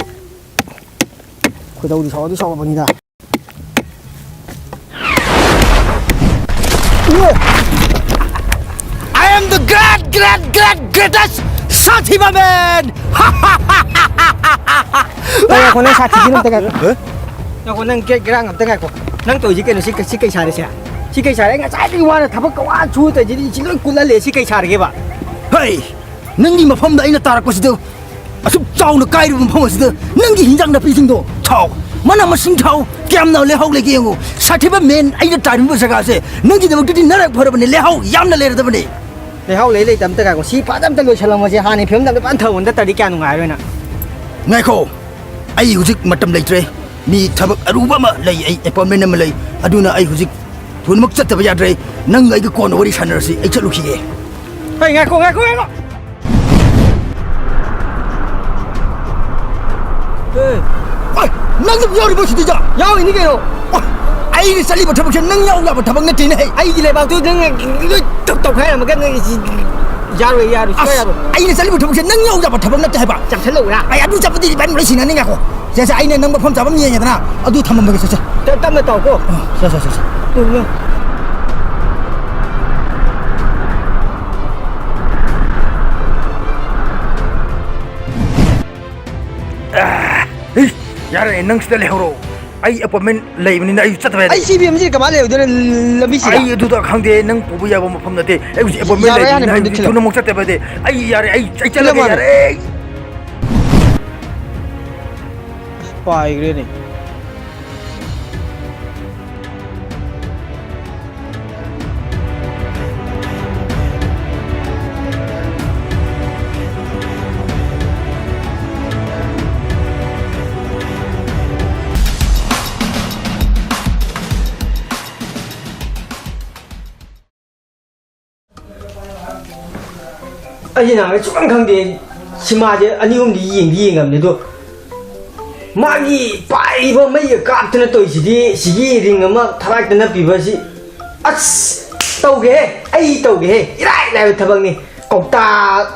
ꯈꯣꯏꯗꯧꯗꯤ Saudi ꯁꯥꯎꯒꯠꯄꯅꯤꯗ꯫ I am the great, great, great, greatest ꯁꯥꯊꯤꯕ man! ꯉꯥꯏꯈꯣ, ꯅꯪ ꯁꯥꯊꯤꯕꯤꯅ ꯑꯝꯇ ꯉꯥꯏꯈꯣ꯫ ꯍ? ꯉꯥꯏꯈꯣ, ꯅꯪ ꯒ꯭ꯔꯥ-, ꯒ꯭ꯔꯥꯡ ꯑꯝꯇ ꯉꯥꯏꯈꯣ꯫ ꯅꯪ ꯇꯧꯔꯤꯁꯤ ꯀꯩꯅꯣ? ꯁꯤ ꯀꯩ-, ꯁꯤ ꯀꯩ ꯁꯥꯔꯦ ꯁꯦ? ꯁꯤ ꯀꯩ ꯁꯥꯔꯦ? ꯑꯩ ꯉꯁꯥꯏꯗꯒꯤ ꯋꯥꯅ ꯊꯕꯛꯀ ꯋꯥꯅ ꯁꯨ ꯇꯧꯔꯤꯁꯤꯗꯤ ꯁꯤ ꯂꯣꯏ ꯀꯨꯜꯍꯜꯂꯦ꯫ ꯁꯤ ꯀꯩ ꯁꯥꯔꯒꯦꯕ? ꯍꯩ! ꯅꯪꯒꯤ ꯃꯐꯝꯗ ꯑꯩꯅ ꯇꯥꯔꯛꯄꯁꯤꯗ ꯑꯁꯨꯛ ꯆꯥꯎꯅ ꯀꯥꯏꯔꯤꯕ ꯃꯐꯝ ꯑꯁꯤꯗ ꯅꯪꯒꯤ ꯍꯤꯟꯖꯥꯡ ꯅꯥꯄꯤꯁꯤꯡꯗꯣ ꯊꯥꯎ, ꯃꯅꯥ ꯃꯁꯤꯡ ꯊꯥꯎ, ꯀꯌꯥꯝꯅ ꯂꯩꯍꯥꯎ ꯂꯩꯒꯦ ꯌꯦꯡꯉꯨ꯫ ꯁꯥꯊꯤꯕ man ꯑꯩꯅ ꯇꯥꯔꯤꯕ ꯖꯒꯥꯁꯦ ꯅꯪꯒꯤꯗꯃꯛꯇꯗꯤ ꯅꯔꯛ ꯐꯔꯕꯅꯦ, ꯂꯩꯍꯥꯎ ꯌꯥꯝꯅ ꯂꯩꯔꯗꯕꯅꯦ꯫ ꯂꯩꯍꯥꯎ ꯂꯩ ꯂꯩꯇ ꯑꯝꯇ ꯉꯥꯏꯈꯣ꯫ ꯁꯤ ꯐꯖꯅ ꯑꯝꯇ ꯂꯣꯏꯁꯜꯂꯝꯃꯁꯦ꯫ ꯍꯥꯟꯅꯒꯤ ꯐꯤꯕꯝꯗ ꯑꯝꯇ ꯐꯖꯅ ꯊꯝꯃꯣ꯫ ꯅꯠꯇ꯭ꯔꯗꯤ ꯀꯌꯥ ꯅꯨꯡꯉꯥꯏꯔꯣꯏ ꯅꯪ꯫ ꯉꯥꯏꯈꯣ, ꯑꯩ ꯍꯧꯖꯤꯛ ꯃꯇꯝ ꯂꯩꯇ꯭ꯔꯦ꯫ ꯃꯤ ꯊꯕꯛ ꯑꯔꯨꯕ ꯑꯃ ꯂꯩ, ꯑꯩ appointment ꯑꯃ ꯂꯩ꯫ ꯑꯗꯨꯅ ꯑꯩ ꯍꯧꯖꯤꯛ ꯊꯨꯅꯃꯛ ꯆꯠꯇꯕ ꯌꯥꯗ꯭ꯔꯦ꯫ ꯅꯪꯒ ꯑꯩꯒ ꯀꯣꯟꯅ ꯋꯥꯔꯤ ꯁꯥꯟꯅꯔꯁꯤ꯫ ꯑꯩ ꯆꯠꯂꯨꯈꯤꯒꯦ꯫ ꯍꯩ, ꯉꯥꯏꯈꯣ, ꯉꯥꯏꯈꯣ, ꯉꯥꯏꯈꯣ꯫ ꯑꯦ꯫ ꯑꯣꯏ, ꯅꯪ ꯑꯗꯨꯝ ꯌꯥꯎꯔꯤꯕꯣ ꯁꯤꯗꯩꯗ? ꯌꯥꯎꯔꯤꯅꯤ ꯀꯩꯅꯣ꯫ ꯑꯣꯏ, ꯑꯩꯅ ꯆꯠꯂꯤꯕ ꯊꯕꯛꯁꯦ ꯅꯪ ꯌꯥꯎ ꯌꯥꯕ ꯊꯕꯛ ꯅꯠꯇꯦꯅꯦ ꯍꯩ꯫ ꯑꯩꯒꯤ ꯂꯩꯕꯥꯛꯇꯨ ꯅꯪ ꯂꯣꯏ ꯇꯧ-, ꯇꯧꯈꯥꯏꯔꯝꯃꯒ ꯅꯪ ꯁꯤ ꯌꯥꯔꯣꯏ, ꯌꯥꯔꯣꯏ, ꯁꯨꯡꯌꯥ ꯑꯁ, ꯌꯥꯔꯣꯏ꯫ ꯑꯩꯅ ꯆꯠꯂꯤꯕ ꯊꯕꯛꯁꯦ ꯅꯪ ꯌꯥꯎ ꯌꯥꯕ ꯊꯕꯛ ꯅꯠꯇꯦ ꯍꯥꯏꯕ꯫ ꯆꯪꯁꯜꯂꯛꯎꯔꯥ? ꯑꯩ ꯑꯗꯨ ꯆꯠꯄꯗꯤ ꯏꯕꯥꯅꯤ ꯂꯣꯏ ꯁꯤꯟꯅꯅꯤ, ꯉꯥꯏꯈꯣ꯫ ꯁꯦ, ꯁꯦ, ꯑꯩꯅ ꯅꯪ ꯃꯐꯝ ꯆꯥꯕ ꯑꯃ ꯌꯦꯡꯉꯦꯗꯅ, ꯑꯗꯨ ꯊꯝꯃꯝꯃꯒꯦ, ꯁꯦ, ꯁꯦ꯫ ꯇꯞ-, ꯇꯞꯅ ꯇꯧꯀꯣ꯫ ꯑ, ꯁꯦ, ꯁꯦ, ꯁꯦ, ꯁꯦ꯫ ꯎꯝ, ꯎꯝ꯫ ꯑ, ꯏꯁ, ꯌꯥꯔꯦ, ꯅꯪ ꯁꯤꯗ ꯂꯩꯍꯧꯔꯣ꯫ ꯑꯩ appointment ꯂꯩꯕꯅꯤꯅ ꯑꯩ ꯆꯠꯇꯕ ꯌꯥꯗꯦ꯫ ꯑꯩ ꯁꯤ ꯐꯤꯕꯝꯁꯤꯗ ꯀꯃꯥꯏꯅ ꯂꯩꯍꯧꯗꯣꯏꯅꯣ ꯂꯝꯕꯤꯁꯤꯗ? ꯑꯩ ꯑꯗꯨꯗ ꯈꯪꯗꯦ, ꯅꯪ ꯄꯨꯕ ꯌꯥꯕ ꯃꯐꯝ ꯅꯠꯇꯦ꯫ ꯑꯩ ꯍꯧꯖꯤꯛ appointment ꯌꯥꯔꯣꯏ, ꯍꯥꯟꯅ ꯂꯩꯕꯅꯤꯅ ꯐꯤꯕꯝꯗ ꯑꯩ ꯊꯤꯜꯂꯣ꯫ ꯊꯨꯅ ꯑꯃꯨꯛ ꯆꯠꯇꯕ ꯌꯥꯗꯦ꯫ ꯑꯩ ꯌꯥꯔꯦ, ꯑꯩ, ꯑꯩ ꯊꯤꯜꯂꯣ ꯆꯠꯂꯒꯦ, ꯍꯥꯟꯅ꯫ ꯌꯥꯔꯦ꯫ ꯄꯥꯏꯈ꯭ꯔꯦꯅꯦ꯫ ꯑꯩꯁꯦ ꯅꯍꯥꯟꯒꯩ ꯁꯨꯛꯈꯪ ꯈꯪꯗꯦ꯫ ꯁꯤꯃꯥꯁꯦ ꯑꯅꯤ ꯑꯍꯨꯝꯗꯤ ꯌꯦꯡꯗꯤ ꯌꯦꯡꯉꯕꯅꯤ, ꯑꯗꯣ ꯃꯥꯒꯤ ꯄꯥꯏꯔꯤꯕ ꯃꯩꯒ ꯀꯥꯞꯇꯅ ꯇꯧꯔꯤꯁꯤꯗꯤ, ꯁꯤꯒꯤ ring ꯑꯃ ꯊꯔꯥꯛꯇ ꯅꯞꯄꯤꯕꯁꯤ꯫ ꯑꯁ! ꯇꯧꯒꯦꯍꯦ, ꯑꯩ ꯇꯧꯒꯦꯍꯦ꯫ ꯏꯔꯥꯏ ꯂꯥꯏꯕ ꯊꯕꯛꯅꯤ꯫ ꯀꯧꯇꯥ,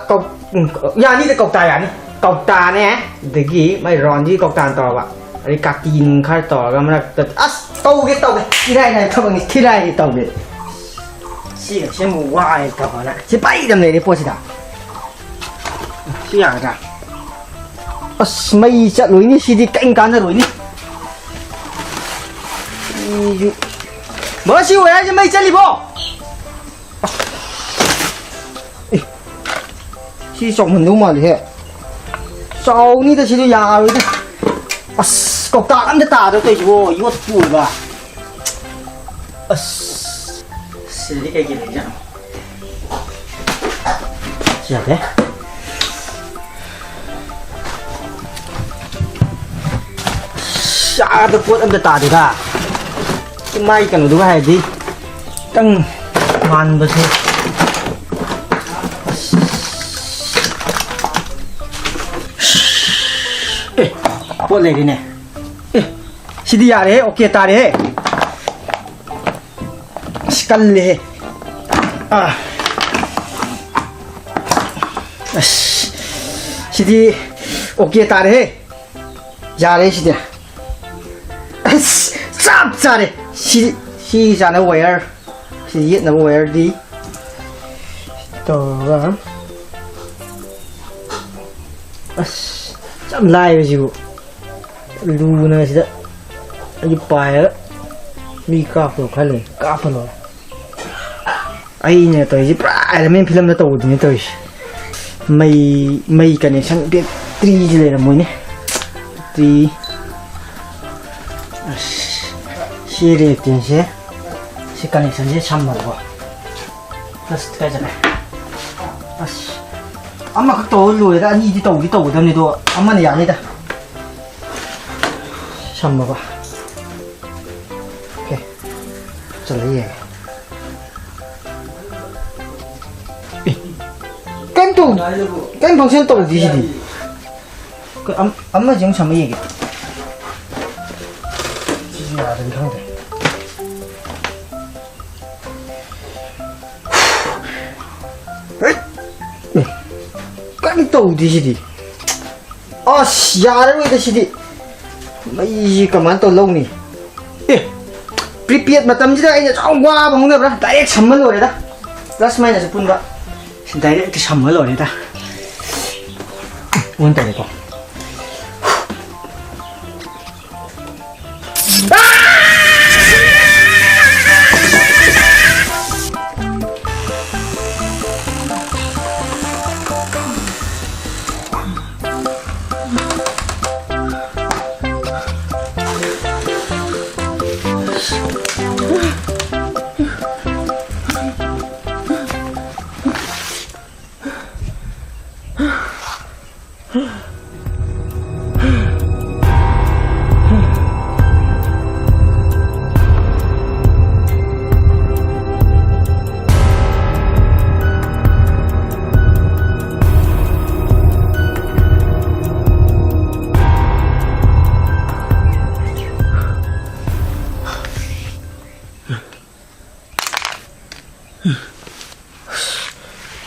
ꯀꯧ-, ꯎꯝ, ꯌꯥꯅꯤꯗ, ꯀꯧꯇꯥ ꯌꯥꯅꯤ꯫ ꯀꯧꯇꯥꯅꯦ, ꯑꯗꯒꯤ ꯃꯥꯏ roundꯁꯤ ꯀꯧꯇꯥꯅ ꯇꯧꯔꯕ꯫ ꯑꯗꯩ ꯀꯥꯇꯤ ꯅꯨꯡ ꯈꯔ ꯇꯧꯔꯒ ꯃꯔꯛꯇ, ꯑꯁ! ꯇꯧꯒꯦ, ꯇꯧꯒꯦ꯫ ꯏꯔꯥꯏ ꯂꯥꯏꯕ ꯊꯕꯛꯅꯤ, ꯊꯤꯔꯥꯏꯒꯤ ꯇꯧꯒꯦ꯫ ꯁꯤꯒ ꯁꯦꯝꯕ ꯋꯥꯏ ꯇꯧꯕꯅ꯫ ꯁꯤ ꯄꯩꯗꯝ ꯂꯩꯔꯦ ꯄꯣꯠꯁꯤꯗ꯫ ꯁꯤ ꯌꯥꯒꯗ꯭ꯔꯥ? ꯑꯁ, ꯃꯩ ꯆꯠꯂꯣꯏꯅꯤ ꯁꯤꯗꯤ, ꯀꯩꯝ ꯀꯥꯟꯅꯔꯣꯏꯅꯤ꯫ ꯁꯤꯁꯨ꯫ ꯕꯣ, ꯁꯤ wireꯁꯦ ꯃꯩ ꯆꯠꯂꯤꯕꯣ? ꯑꯁ꯫ ꯑꯦ, ꯁꯤ ꯆꯥꯎꯃꯟꯗꯧ ꯃꯥꯜꯂꯤꯍꯦ꯫ ꯆꯥꯎꯅꯤꯗ ꯁꯤꯗꯤ ꯌꯥꯔꯣꯏꯗ꯫ ꯑꯁ, ꯀꯧꯇꯥ ꯑꯝꯇ ꯇꯥꯗ꯭ꯔꯣ ꯇꯧꯔꯤꯁꯤꯕꯣ? ꯌꯣꯠꯄꯨ ꯑꯣꯏꯕ꯫ ꯑꯁ, ꯁꯤꯗꯗꯤ ꯀꯩꯀꯩ ꯂꯩꯖꯥꯠꯅꯣ? ꯁꯤ ꯌꯥꯗꯦ꯫ ꯑꯁ, ꯑꯥꯗ ꯄꯣꯠ ꯑꯝꯇ ꯇꯥꯗꯦꯗ꯫ ꯁꯤ ꯃꯥꯏ ꯀꯩꯅꯣꯗꯨꯒ ꯍꯥꯏꯔꯗꯤ ꯈꯤꯇꯪ ꯃꯥꯟꯕꯁꯦ꯫ ꯑꯁ꯫ ꯑꯦ, ꯄꯣꯠ ꯂꯩꯔꯦꯅꯦ꯫ ꯑꯦ, ꯁꯤꯗꯤ ꯌꯥꯔꯦꯍꯦ, okay ꯇꯥꯔꯦꯍꯦ꯫ ꯑꯁ, ꯀꯜꯂꯦꯍꯦ꯫ ꯑꯥ꯫ ꯑꯁ, ꯁꯤꯗꯤ okay ꯇꯥꯔꯦꯍꯦ꯫ ꯌꯥꯔꯦ ꯁꯤꯗꯤ꯫ ꯑꯁ, ꯆꯞ ꯆꯥꯔꯦ꯫ ꯁꯤ, ꯁꯤ ꯆꯥꯅꯕ wire꯫ ꯁꯤ ꯌꯦꯠꯅꯕ wireꯗꯤ ꯇꯧꯔꯒ꯫ ꯑꯁ, ꯌꯥꯝ ꯂꯥꯏꯕꯁꯤꯕꯨ꯫ ꯂꯨꯅ ꯁꯤꯗ ꯑꯩꯁꯨ ꯄꯥꯏꯔꯒ ꯃꯤ ꯀꯥꯞꯄꯗꯣ ꯈꯜꯂꯦ, ꯀꯥꯞꯄ ꯂꯣꯏꯔꯦ꯫ ꯑꯩꯅ ꯇꯧꯔꯤꯁꯤ ꯄꯨꯔꯥ Iron Man filmꯗ ꯇꯧꯕꯗꯨꯅꯦ ꯇꯧꯔꯤꯁꯦ꯫ ꯃꯩ, ꯃꯩ connection batteryꯁꯤ ꯂꯩꯔꯝꯃꯣꯏꯅꯦ꯫ Battery꯫ ꯑꯁ, ꯁꯤ rackꯁꯦ, ꯁꯤ connectionꯁꯦ ꯁꯝꯃꯕꯀꯣ꯫ ꯑꯁ, ꯀꯥꯏ ꯆꯠꯈ꯭ꯔꯦ? ꯑꯁ, ꯑꯃꯈꯛ ꯇꯧꯔ ꯂꯣꯏꯔꯦꯗ, ꯑꯅꯤꯗꯤ ꯇꯧꯗꯤ ꯇꯧꯒꯗꯕꯅꯤ, ꯑꯗꯣ ꯑꯃꯅ ꯌꯥꯅꯤꯗ꯫ ꯁꯝꯃꯕ? Okay, ꯆꯠꯂ ꯌꯦꯡꯒꯦ꯫ ꯑꯦ, ꯀꯩꯝ ꯇꯧ-, ꯀꯔꯤꯝ function ꯇꯧꯗꯦ ꯁꯤꯗꯤ꯫ ꯀ-, ꯑꯝ-, ꯑꯃꯁꯦ ꯑꯃꯨꯛ ꯁꯝꯃ ꯌꯦꯡꯒꯦ꯫ ꯁꯤꯁꯨ ꯌꯥꯗ꯭ꯔꯗꯤ ꯈꯪꯗꯦ꯫ ꯍꯩꯠ! ꯑꯦ, ꯀꯔꯤꯝ ꯇꯧꯗꯦ ꯁꯤꯗꯤ꯫ ꯑꯁ, ꯌꯥꯔꯔꯣꯏꯗ ꯁꯤꯗꯤ꯫ ꯃꯩꯁꯤ ꯀꯃꯥꯏꯅ ꯇꯧ ꯂꯧꯅꯤ? ꯑꯦ, prepaid ꯃꯇꯝꯁꯤꯗ ꯑꯩꯅ ꯁꯨꯝ ꯋꯥꯕ ꯍꯧꯅꯕ꯭ꯔꯥ? Direct ꯁꯝꯃ ꯂꯣꯏꯔꯦꯗ꯫ Plus minus ꯄꯨꯟꯕ꯫ Direct ꯁꯝꯃ ꯂꯣꯏꯔꯦꯗ꯫ On ꯇꯧꯔꯦꯀꯣ꯫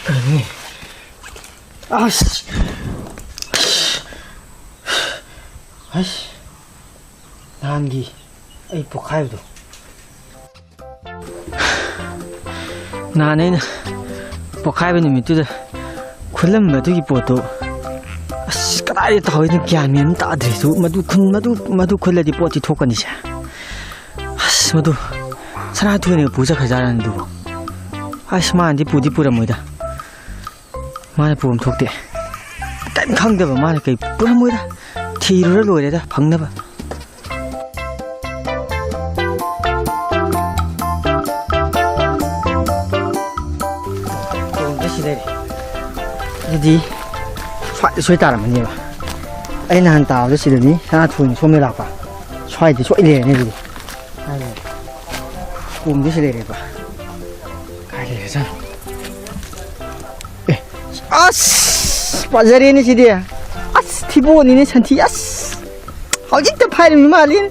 ꯀꯩꯅꯣ? ꯑꯁ! ꯑꯁ! ꯅꯍꯥꯟꯒꯤ ꯑꯩ ꯄꯣꯛꯈꯥꯏꯕꯗꯣ꯫ ꯅꯍꯥꯟ ꯑꯩꯅ ꯄꯣꯛꯈꯥꯏꯕ ꯅꯨꯃꯤꯠꯇꯨꯗ ꯈꯨꯜꯂꯝꯕ ꯑꯗꯨꯒꯤ ꯄꯣꯠꯇꯣ, ꯑꯁ, ꯀꯗꯥꯏꯗ ꯇꯥꯍꯧꯏꯅꯣ ꯒ꯭ꯌꯥꯟ ꯃꯦꯟ ꯑꯃ ꯇꯥꯗ꯭ꯔꯦ꯫ ꯑꯗꯨ ꯃꯗꯨ ꯈꯨꯟ-, ꯃꯗꯨ, ꯃꯗꯨ ꯈꯨꯜꯂꯗꯤ ꯄꯣꯠꯇꯤ ꯊꯣꯛꯀꯅꯤꯁꯦ꯫ ꯑꯁ, ꯃꯗꯨ ꯁꯅꯥꯊꯣꯏꯅꯒ ꯄꯨ ꯆꯠꯈ꯭ꯔꯖꯥꯠꯂꯅꯦ ꯑꯗꯨꯕꯨ? ꯑꯁ, ꯃꯥꯅꯗꯤ ꯄꯨꯗꯤ ꯄꯨꯔꯝꯃꯣꯏꯗ꯫ ꯃꯥꯅ ꯄꯨꯐꯝ ꯊꯣꯛꯇꯦ꯫ ꯀꯔꯤꯝ ꯈꯪꯗꯕ ꯃꯥꯅ ꯀꯩ ꯄꯨꯔꯝꯃꯣꯏꯗ꯫ ꯊꯤꯔꯨꯔ ꯂꯣꯏꯔꯦꯗ ꯐꯪꯅꯕ꯫ ꯀꯣꯝꯗ ꯁꯤ ꯂꯩꯔꯦ꯫ ꯑꯗꯨꯗꯤ ꯁ꯭ꯋꯥꯏꯗ ꯁꯣꯏ ꯇꯥꯔꯝꯃꯅꯦꯕ꯫ ꯑꯩ ꯅꯍꯥꯟ ꯇꯥꯕꯗ ꯁꯤꯗꯅꯤ, ꯁꯅꯥꯊꯣꯏꯅ ꯁꯣꯝꯗ ꯂꯥꯛꯄ꯫ ꯁ꯭ꯋꯥꯏꯗ ꯁꯣꯏ ꯂꯩꯔꯅꯤ ꯑꯗꯨꯗꯤ꯫ ꯀꯣꯝꯗ ꯁꯤ ꯂꯩꯔꯦꯕ꯫ ꯀꯥꯏ ꯂꯩꯔꯖꯥꯠꯅꯣ? ꯑꯦ, ꯑꯁ, ꯐꯖꯔꯦꯅꯦ ꯁꯤꯗꯤ꯫ ꯑꯁ, ꯊꯤꯕꯣꯡꯅꯤꯅꯦ ꯁꯟꯊꯤ꯫ ꯑꯁ, ꯍꯧꯖꯤꯛꯇ ꯐꯥꯏꯔꯝꯃꯤ ꯃꯥꯜꯂꯤꯅꯦ꯫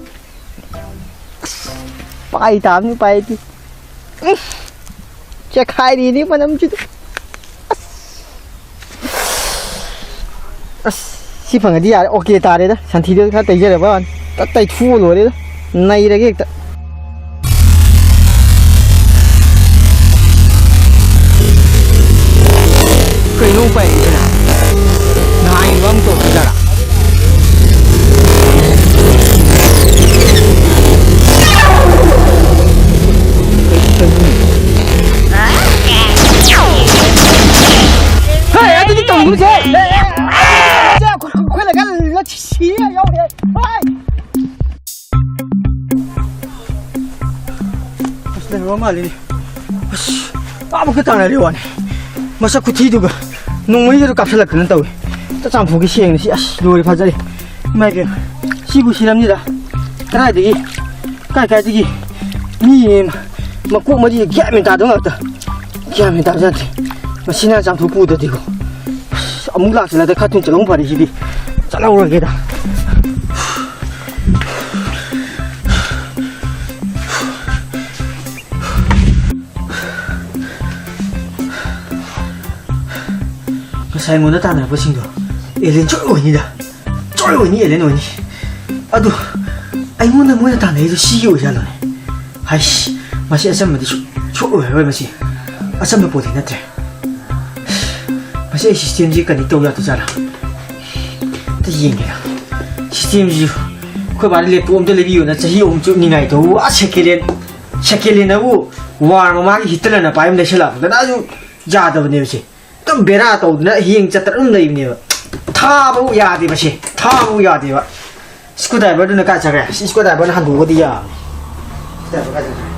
ꯑꯁ, ꯄꯥꯏ ꯇꯥꯕꯅꯤ, ꯎꯄꯥꯏ ꯂꯩꯇꯦ꯫ ꯎꯝ, ꯆꯦꯈꯥꯏꯔꯤꯅꯤ ꯃꯅꯝꯁꯤꯗ꯫ ꯑꯁ, ꯑꯁ, ꯁꯤ ꯐꯪꯉꯗꯤ ꯌꯥꯔꯦ, ꯑꯣꯀꯦ ꯇꯥꯔꯦꯗ꯫ ꯁꯟꯊꯤꯗꯣ ꯈꯔ ꯇꯩꯖꯔꯕ ꯋꯥꯅꯤ꯫ ꯇꯛ ꯇꯩꯊꯣꯛꯑ ꯂꯣꯏꯔꯦꯗ꯫ ꯅꯩꯔꯒꯦ ꯍꯦꯛꯇ꯫ ꯀꯩꯅꯣ ꯄꯥꯏꯔꯤꯁꯤꯅ? ꯅꯍꯥꯟꯒꯤꯗꯣ ꯑꯃꯨꯛ ꯇꯧꯔꯛꯈꯤꯗꯥꯏꯔꯥ? ꯍꯦ, ꯑꯗꯨꯗꯤ ꯇꯧꯒꯨꯝꯁꯦ꯫ ꯁꯦ, ꯑꯩꯈꯣꯏ, ꯑꯩꯈꯣꯏ ꯂꯩꯀꯥꯏ ꯂꯣꯏ ꯁꯤ ꯌꯧꯔꯦ꯫ ꯍꯣꯏ꯫ ꯑꯁ, ꯂꯩꯍꯧꯔ ꯃꯥꯜꯂꯤꯅꯦ꯫ ꯑꯁ, ꯑꯥꯃꯨꯛꯀ ꯇꯥꯟꯅꯔꯤ ꯋꯥꯅꯤ꯫ ꯃꯁꯛ ꯈꯨꯊꯤꯗꯨꯒ ꯅꯣꯡꯃꯩꯒꯗꯣ ꯀꯥꯞꯁꯤꯜꯂꯛꯇꯅ ꯇꯧꯏ꯫ ꯇ ꯆꯥꯝꯊꯣꯛꯀꯦ ꯁꯦꯡꯅ ꯁꯤ꯫ ꯑꯁ, ꯂꯣꯏꯔꯦ, ꯐꯖꯔꯦ꯫ ꯏꯃꯥ ꯏꯕꯦꯝꯃ, ꯁꯤꯕꯨ ꯁꯤꯔꯝꯅꯤꯗ꯫ ꯀꯗꯥꯏꯗꯒꯤ, ꯀꯥꯏ ꯀꯥꯏꯗꯒꯤ ꯃꯤ ꯃꯀꯣꯛ ꯃꯔꯤ ꯒ꯭ꯌꯥꯟ ꯃꯦꯟ ꯇꯥꯗꯕ ꯉꯥꯛꯇ꯫ ꯒ꯭ꯌꯥꯟ ꯃꯦꯟ ꯇꯥꯕ ꯖꯥꯠ ꯅꯠꯇꯦ꯫ ꯃꯁꯤ ꯅꯥ ꯆꯥꯝꯊꯣꯛ ꯄꯨꯗ꯭ꯔꯗꯤꯀꯣ꯫ ꯑꯁ, ꯑꯃꯨꯛ ꯂꯥꯛꯁꯤꯜꯂꯗꯤ ꯈꯔ ꯊꯨꯅ ꯆꯠꯍꯧꯕ ꯐꯔꯦ ꯁꯤꯗꯤ꯫ ꯆꯠꯍꯧꯔꯒꯦꯗ꯫ ꯉꯁꯥꯏ ꯑꯩꯉꯣꯟꯗ ꯇꯥꯟꯅꯔꯛꯄꯁꯤꯡꯗꯣ ꯑꯦꯂꯦꯟ ꯁꯣꯏ ꯑꯣꯏꯅꯤꯗ꯫ ꯁꯣꯏ ꯑꯣꯏꯅꯤ, ꯑꯦꯂꯦꯟ ꯑꯣꯏꯅꯤ꯫ ꯑꯗꯨ ꯑꯩꯉꯣꯟꯗ ꯃꯣꯏꯅ ꯇꯥꯟꯅꯔꯤꯗꯣ ꯁꯤꯒꯤ ꯑꯣꯏꯖꯥꯠꯂꯣꯅꯦ? ꯍꯥꯏꯁ, ꯃꯁꯤ ꯑꯆꯝꯕꯗꯤ ꯁꯨ-, ꯁꯣꯛ ꯑꯣꯏꯔꯔꯣꯏ ꯃꯁꯤ꯫ ꯑꯆꯝꯕ ꯄꯣꯠꯇꯤ ꯅꯠꯇ꯭ꯔꯦ꯫ ꯃꯁꯤ ꯑꯩ ꯁꯤꯁꯇꯦꯝꯁꯤ ꯀꯅꯦꯛ ꯇꯧ ꯌꯥꯗꯣꯏꯖꯥꯠꯂꯥ? ꯑꯝꯇ ꯌꯦꯡꯒꯦꯅ꯫ ꯁꯤꯁꯇꯦꯝꯁꯤꯁꯨ ꯑꯩꯈꯣꯏ ꯕꯥꯅ ꯂꯦꯞꯇꯣꯞ ꯑꯝꯇ ꯂꯩꯕꯤꯌꯣꯅ ꯆꯍꯤ ꯑꯍꯨꯝ ꯆꯨꯞ ꯅꯤꯡꯉꯥꯏ ꯇꯧꯕ꯫ ꯑꯥ, second hand, second hand Abu war ꯃꯃꯥꯡꯒꯤ ꯍꯤꯠꯂꯔꯅ ꯄꯥꯏꯕ ꯑꯃ ꯂꯩꯁꯜꯂꯛꯑꯕ꯫ ꯀꯅꯥꯁꯨ ꯌꯥꯗꯕꯅꯦꯕ ꯁꯤ꯫ ꯑꯗꯨꯝ ꯕꯦꯔꯥ ꯇꯧꯗꯅ ꯍꯦꯡ ꯆꯠꯇꯅ ꯑꯗꯨꯝ ꯂꯩꯕꯅꯦꯕ꯫ ꯊꯥꯕꯕꯨ ꯌꯥꯗꯦꯕ ꯁꯤ꯫ ꯊꯥꯕꯕꯨ ꯌꯥꯗꯦꯕ꯫ ꯁ꯭ꯀ꯭ꯔꯨ ꯗ꯭ꯔꯥꯏꯚꯔꯗꯨꯅ ꯀꯥꯏ ꯆꯠꯈ꯭ꯔꯦ? ꯁꯤ ꯁ꯭ꯀ꯭ꯔꯨ ꯗ꯭ꯔꯥꯏꯚꯔꯅ ꯍꯟꯗꯣꯛꯑꯒꯗꯤ ꯌꯥꯕꯅꯤ꯫ ꯁ꯭ꯀ꯭ꯔꯨ ꯗ꯭ꯔꯥꯏꯚꯔ ꯀꯥꯏ ꯆꯠꯈ꯭ꯔꯦ?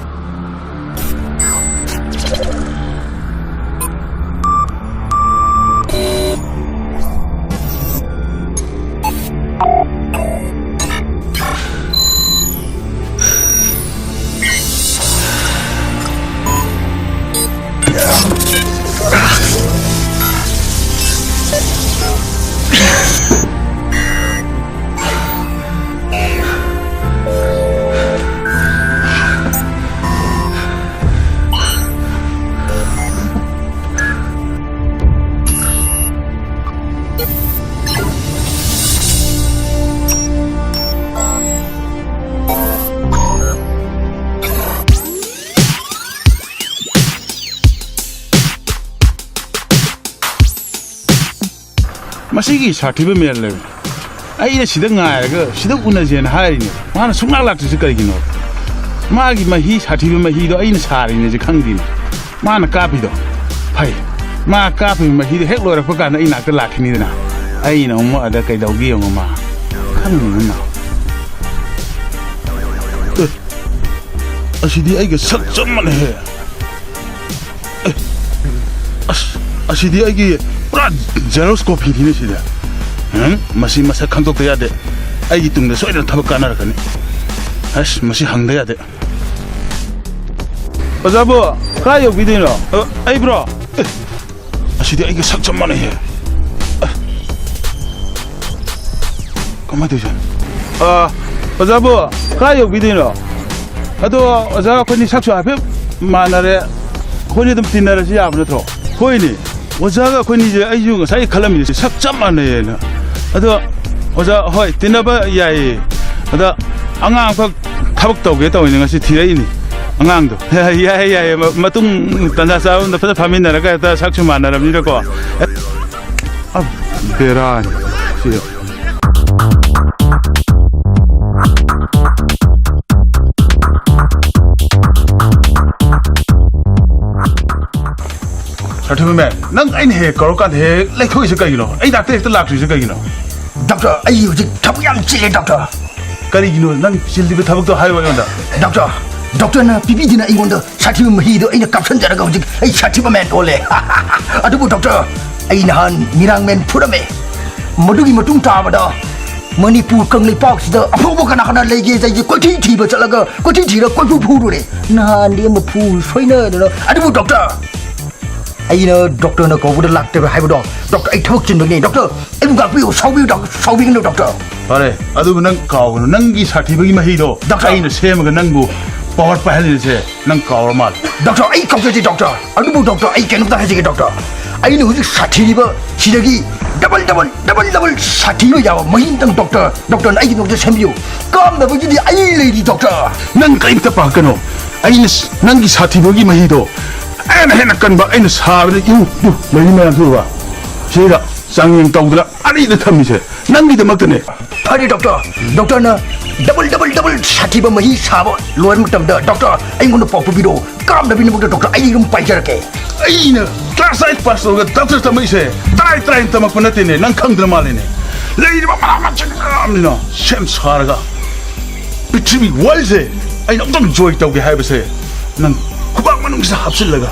ꯁꯤꯒꯤ ꯁꯥꯊꯤꯕ ꯃꯦꯟ ꯂꯩꯕ꯫ ꯑꯩꯅ ꯁꯤꯗ ꯉꯥꯏꯔꯒ ꯁꯤꯗ ꯎꯅꯁꯦꯅ ꯍꯥꯏꯔꯤꯅꯦ꯫ ꯃꯥꯅ ꯁꯨꯡꯂꯥꯛ ꯂꯥꯛꯇ꯭ꯔꯤꯁꯦ ꯀꯔꯤꯒꯤꯅꯣ? ꯃꯥꯒꯤ ꯃꯍꯤ, ꯁꯥꯊꯤꯕ ꯃꯍꯤꯗꯣ ꯑꯩꯅ ꯁꯥꯔꯤꯅꯦꯁꯦ ꯈꯪꯗꯦꯅꯦ꯫ ꯃꯥꯅ ꯀꯥꯞꯄꯤꯗꯣ ꯐꯩ꯫ ꯃꯥ ꯀꯥꯞꯄꯤꯕ ꯃꯍꯤꯗꯣ ꯍꯦꯛ ꯂꯣꯏꯔꯛꯄ ꯀꯥꯟꯗ ꯑꯩ ꯅꯥꯛꯇ ꯂꯥꯛꯈꯤꯅꯤꯗꯅ꯫ ꯑꯩꯅ ꯑꯃꯨꯛ ꯑꯗ ꯀꯩꯗꯧꯒꯦ ꯌꯦꯡꯉꯣ ꯃꯥ꯫ ꯈꯪꯗꯦꯅꯦ ꯃꯥ꯫ ꯑꯦ, ꯑꯁꯤꯗꯤ ꯑꯩꯒ ꯁꯛ ꯆꯞ ꯃꯥꯟꯅꯩꯍꯦ꯫ ꯑꯦ, ꯑꯁ, ꯑꯁꯤꯗꯤ ꯑꯩꯒꯤ ꯄꯨꯔꯥ ꯖꯦꯔꯣꯛꯁ ꯀꯣꯄꯤꯅꯤꯅꯦ ꯁꯤꯗꯤ꯫ ꯎꯝ, ꯃꯁꯤ ꯃꯁꯛ ꯈꯪꯗꯣꯛꯇ ꯌꯥꯗꯦ꯫ ꯑꯩꯒꯤ ꯇꯨꯡꯗ ꯁꯣꯏꯗꯅ ꯊꯕꯛ ꯀꯥꯟꯅꯔꯛꯀꯅꯤ꯫ ꯑꯁ, ꯃꯁꯤ ꯍꯪꯗ ꯌꯥꯗꯦ꯫ ꯑꯣꯖꯥꯕꯨ, ꯀꯥꯏ ꯌꯧꯕꯤꯗꯣꯏꯅꯣ? ꯑ, ꯑꯩꯕ꯭ꯔꯣ? ꯑꯦ, ꯑꯁꯤꯗꯤ ꯑꯩꯒ ꯁꯛ ꯆꯞ ꯃꯥꯟꯅꯩꯍꯦ꯫ ꯑ, ꯀꯃꯥꯏ ꯇꯧꯔꯤꯖꯥꯠꯅꯣ? ꯑ, ꯑꯣꯖꯥꯕꯨ, ꯀꯥꯏ ꯌꯧꯕꯤꯗꯣꯏꯅꯣ? ꯑꯗꯣ ꯑꯣꯖꯥ, ꯑꯩꯈꯣꯏꯅꯤ ꯁꯛꯁꯨ ꯍꯥꯏꯐꯦꯠ ꯃꯥꯟꯅꯔꯦ꯫ ꯑꯩꯈꯣꯏꯅꯤ ꯑꯗꯨꯝ ꯇꯤꯟꯅꯔꯁꯨ ꯌꯥꯕ ꯅꯠꯇ꯭ꯔꯣ? ꯍꯣꯏꯅꯦ꯫ ꯑꯣꯖꯥꯒ ꯑꯩꯈꯣꯏꯅꯤꯁꯦ, ꯑꯩꯁꯨ ꯉꯁꯥꯏ ꯈꯜꯂꯝꯃꯤꯅꯦ, ꯁꯛ ꯆꯞ ꯃꯥꯟꯅꯩꯌꯦꯅ꯫ ꯑꯗꯣ ꯑꯣꯖꯥ, ꯍꯣꯏ, ꯇꯤꯟꯅꯕ ꯌꯥꯏꯌꯦ꯫ ꯑꯗ ꯑꯉꯥꯡ ꯑꯃꯈꯛ ꯊꯕꯛ ꯇꯧꯒꯦ ꯇꯧꯋꯤꯅꯦ, ꯉꯁꯤ ꯊꯤꯔꯛꯏꯅꯤ ꯑꯉꯥꯡꯗꯣ꯫ ꯌꯥꯏꯌꯦ, ꯌꯥꯏꯌꯦ꯫ ꯃ-, ꯃꯇꯨꯡ ꯇꯟꯖꯥ ꯆꯥꯕ ꯑꯝꯗ ꯐꯖ ꯐꯝꯃꯤꯟꯅꯔꯒ ꯍꯦꯛꯇ ꯁꯛꯁꯨ ꯃꯥꯟꯅꯔꯕꯅꯤꯅꯀꯣ꯫ ꯑ, ꯕꯦꯔꯥꯅꯤ꯫ ꯁꯤ꯫ ꯁꯥꯔ ꯊꯣꯏꯕ ꯃꯦꯝ, ꯅꯪ ꯑꯩꯅ ꯍꯦꯛ ꯀꯧꯔꯀꯥꯟꯗ ꯍꯦꯛ ꯂꯩꯊꯣꯛꯏꯁꯦ ꯀꯩꯒꯤꯅꯣ? ꯑꯩ ꯅꯥꯛꯇ ꯍꯦꯛꯇ ꯂꯥꯛꯇ꯭ꯔꯤꯁꯦ ꯀꯩꯒꯤꯅꯣ? ꯗꯣꯛꯇꯔ, ꯑꯩ ꯍꯧꯖꯤꯛ ꯊꯕꯛ ꯌꯥꯝ ꯆꯤꯜꯂꯦ, ꯗꯣꯛꯇꯔ꯫ ꯀꯔꯤꯒꯤꯅꯣ ꯅꯪ ꯆꯤꯜꯂꯤꯕ ꯊꯕꯛꯇꯣ? ꯍꯥꯏꯌꯨ ꯑꯩꯉꯣꯟꯗ꯫ ꯗꯣꯛꯇꯔ, ꯗꯣꯛꯇꯔꯅ ꯄꯤꯕꯤꯗꯨꯅ ꯑꯩꯉꯣꯟꯗ ꯁꯥꯊꯤꯕ ꯃꯍꯤꯗꯣ ꯑꯩꯅ ꯀꯥꯞꯁꯟꯖꯔꯒ ꯍꯧꯖꯤꯛ ꯑꯩ ꯁꯥꯊꯤꯕ ꯃꯦꯟ ꯑꯣꯜꯂꯦ꯫ ꯑꯗꯨꯕꯨ ꯗꯣꯛꯇꯔ, ꯑꯩ ꯅꯍꯥꯟ ꯃꯤꯔꯥꯡ ꯃꯦꯟ ꯐꯨꯔꯝꯃꯦ꯫ ꯃꯗꯨꯒꯤ ꯃꯇꯨꯡ ꯇꯥꯕꯗ ꯃꯅꯤꯄꯨꯔ ꯀꯪꯂꯩꯄꯥꯛꯁꯤꯗ ꯑꯐꯥꯎꯕ ꯀꯅꯥ ꯀꯅꯥ ꯂꯩꯒꯦ ꯑꯩꯁꯦ ꯀꯣꯏꯊꯤ ꯊꯤꯕ ꯆꯠꯂꯒ ꯀꯣꯏꯊꯤ ꯊꯤꯔ ꯀꯣꯏꯐꯨ ꯐꯨꯔꯨꯔꯦ꯫ ꯅꯍꯥꯟꯗꯤ ꯑꯃ ꯐꯨ ꯁꯣꯏꯅꯗꯅ꯫ ꯑꯗꯨꯕꯨ ꯗꯣꯛꯇꯔ, ꯑꯩꯅ ꯗꯣꯛꯇꯔꯅ ꯀꯧꯕꯗ ꯂꯥꯛꯇꯕ ꯍꯥꯏꯕꯗꯣ, ꯗꯣꯛꯇꯔ, ꯑꯩ ꯊꯕꯛ ꯆꯤꯟꯕꯒꯤꯅꯦ꯫ ꯗꯣꯛꯇꯔ, ꯑꯩꯕꯨ ꯉꯥꯛꯄꯤꯌꯨ, ꯁꯥꯎꯕꯤꯌꯨ, ꯗꯣꯛꯇꯔ, ꯁꯥꯎꯕꯤꯒꯅꯨ, ꯗꯣꯛꯇꯔ꯫ ꯐꯔꯦ, ꯑꯗꯨꯕꯨ ꯅꯪ ꯀꯥꯎꯒꯅꯨ, ꯅꯪꯒꯤ ꯁꯥꯊꯤꯕꯒꯤ ꯃꯍꯤꯗꯣ ꯗꯣꯛꯇꯔ! ꯑꯩꯅ ꯁꯦꯝꯃꯒ ꯅꯪꯕꯨ ꯄꯋꯥꯔ ꯄꯥꯏꯍꯜꯂꯤꯁꯦ ꯅꯪ ꯀꯥꯎꯔ ꯃꯥꯜꯂꯦ꯫ ꯗꯣꯛꯇꯔ, ꯑꯩ ꯀꯥꯎꯖꯗꯦ, ꯗꯣꯛꯇꯔ꯫ ꯑꯗꯨꯕꯨ ꯗꯣꯛꯇꯔ, ꯑꯩ ꯀꯩꯅꯣꯝꯇ ꯍꯥꯏꯖꯒꯦ, ꯗꯣꯛꯇꯔ꯫ ꯑꯩꯅ ꯍꯧꯖꯤꯛ ꯁꯥꯊꯤꯔꯤꯕ ꯁꯤꯗꯒꯤ ꯗꯕꯜ, ꯗꯕꯜ, ꯗꯕꯜ, ꯗꯕꯜ ꯁꯥꯊꯤꯕ ꯌꯥꯕ ꯃꯍꯤ ꯑꯝꯇꯪ ꯗꯣꯛꯇꯔ, ꯗꯣꯛꯇꯔꯅ ꯑꯩꯒꯤꯗꯃꯛꯇ ꯁꯦꯝꯕꯤꯌꯨ꯫ ꯀꯥꯝꯅꯕꯒꯤꯗꯤ ꯑꯩ ꯂꯩꯔꯤ, ꯗꯣꯛꯇꯔ꯫ ꯅꯪ ꯀꯔꯤꯝꯇ ꯄꯥꯈꯠꯀꯅꯣ꯫ ꯑꯩꯅ ꯁ-, ꯅꯪꯒꯤ ꯁꯥꯊꯤꯕꯒꯤ ꯃꯍꯤꯗꯣ ꯑꯩꯅ ꯍꯦꯟꯅ ꯀꯟꯕ ꯑꯩꯅ ꯁꯥꯕꯗ ꯏꯎ, ꯏꯎ, ꯃꯍꯤ ꯃꯌꯥꯝ ꯊꯣꯛꯑꯕ꯫ ꯁꯤꯗ ꯆꯥꯡꯌꯦꯡ ꯇꯧꯗꯅ ꯑꯔꯤꯗ ꯊꯝꯃꯤꯁꯦ ꯅꯪꯒꯤꯗꯃꯛꯇꯅꯦ꯫ ꯐꯔꯦ ꯗꯣꯛꯇꯔ, ꯗꯣꯛꯇꯔꯅ ꯗꯕꯜ ꯗꯕꯜ ꯗꯕꯜ ꯁꯥꯊꯤꯕ ꯃꯍꯤ ꯁꯥꯕ ꯂꯣꯏꯔ ꯃꯇꯝꯗ ꯗꯣꯛꯇꯔ ꯑꯩꯉꯣꯟꯗ ꯄꯥꯎ ꯄꯤꯕꯤꯔꯛꯑꯣ꯫ ꯀꯥꯞꯅꯕꯤꯅꯕꯗ ꯗꯣꯛꯇꯔ ꯑꯩ ꯑꯗꯨꯝ ꯄꯥꯏꯖꯔꯛꯀꯦ꯫ ꯑꯩꯅ ꯀ꯭ꯂꯥꯁ ꯑꯥꯏꯠ ꯄꯥꯁ ꯇꯧꯔꯒ ꯗꯥꯛꯇꯔ ꯇꯝꯃꯛꯏꯁꯦ ꯇꯔꯥꯏ ꯇꯔꯥꯏꯅ ꯇꯝꯃꯛꯄ ꯅꯠꯇꯦꯅꯦ꯫ ꯅꯪ ꯈꯪꯗꯅ ꯃꯥꯜꯂꯦꯅꯦ꯫ ꯂꯩꯔꯤꯕ ꯃꯅꯥ ꯃꯁꯤꯡ ꯃꯌꯥꯝꯁꯤꯅ ꯁꯦꯝ ꯁꯥꯔꯒ ꯄ꯭ꯔꯤꯊꯤꯕꯤ ꯋꯥꯔꯜꯁꯦ ꯑꯩꯅ ꯑꯝꯇꯪ ꯖꯣꯏ ꯇꯧꯒꯦ ꯍꯥꯏꯕꯁꯦ ꯅꯪ ꯈꯨꯕꯥꯛ ꯃꯅꯨꯡꯁꯤꯗ ꯍꯥꯞꯆꯤꯜꯂꯒ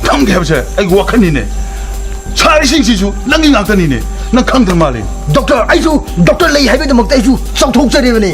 ꯊꯝꯒꯦ ꯍꯥꯏꯕꯁꯦ ꯑꯩꯒꯤ ꯋꯥꯈꯜꯅꯤꯅꯦ꯫ ꯁꯥꯔꯤꯁꯤꯡꯁꯤꯁꯨ ꯅꯪꯒꯤ ꯉꯥꯛꯇꯅꯤꯅꯦ꯫ ꯅꯪ ꯈꯪꯗ꯭ꯔ ꯃꯥꯜꯂꯦ꯫ ꯗꯣꯛꯇꯔ, ꯑꯩꯁꯨ ꯗꯣꯛꯇꯔ ꯂꯩ ꯍꯥꯏꯕꯒꯤꯗꯃꯛꯇ ꯑꯩꯁꯨ ꯆꯥꯎꯊꯣꯛꯆꯔꯤꯕꯅꯤ꯫